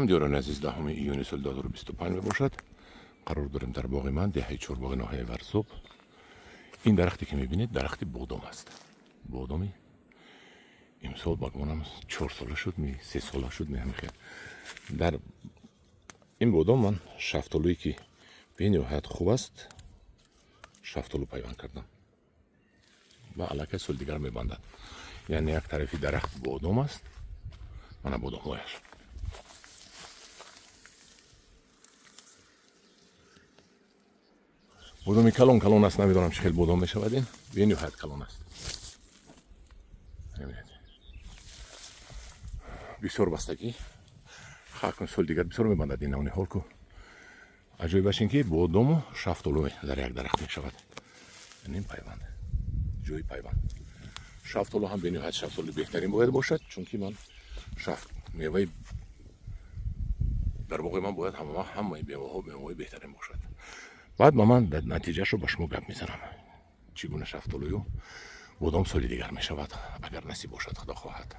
Диёрони азиз, 10 июни соли 2025 мебошад. Қарор дорем дар боғи ман, деҳаи Чорбоғи, ноҳияи Варзоб. Ин дарахте ки мебинед, дарахти бодом аст. Бодоми имсол ба гумонам 4 сола шуд, ми 3 сола шуд, ми ҳамин хел. Дар ин бодом ман шафтолӯе ки бениҳоят хуб аст, шафтолу пайванд кардам ва аллакай соли дигар мебандад. Яъне як тарафи дарахт бодом аст. Мана бодомҳояш. Бодоми калон калон аст. Намедонам, чӣ хел бодом мешавад, ин бениҳоят калон аст. Бисёр бастагӣ хакн, соли дигар бисёр мебандад. Ин навни ҳол ку аҷоибаш ин ки бодому шафтолу дар як дарахт мешавад. Ин пайванд, ҷои пайванд. Шафтолу ҳам бениҳоят шафтолуи беҳтарин бояд бошад, чунки ман шафт меваи дар боғи ман бояд ҳамаи меваҳо меваҳои беҳтарин бошад. Баъд ба ман натиҷаашро ба шумо гап мезанам, чӣ гуна шафтолую бодом соли дигар мешавад, агар насиб бошад, худо хоҳад.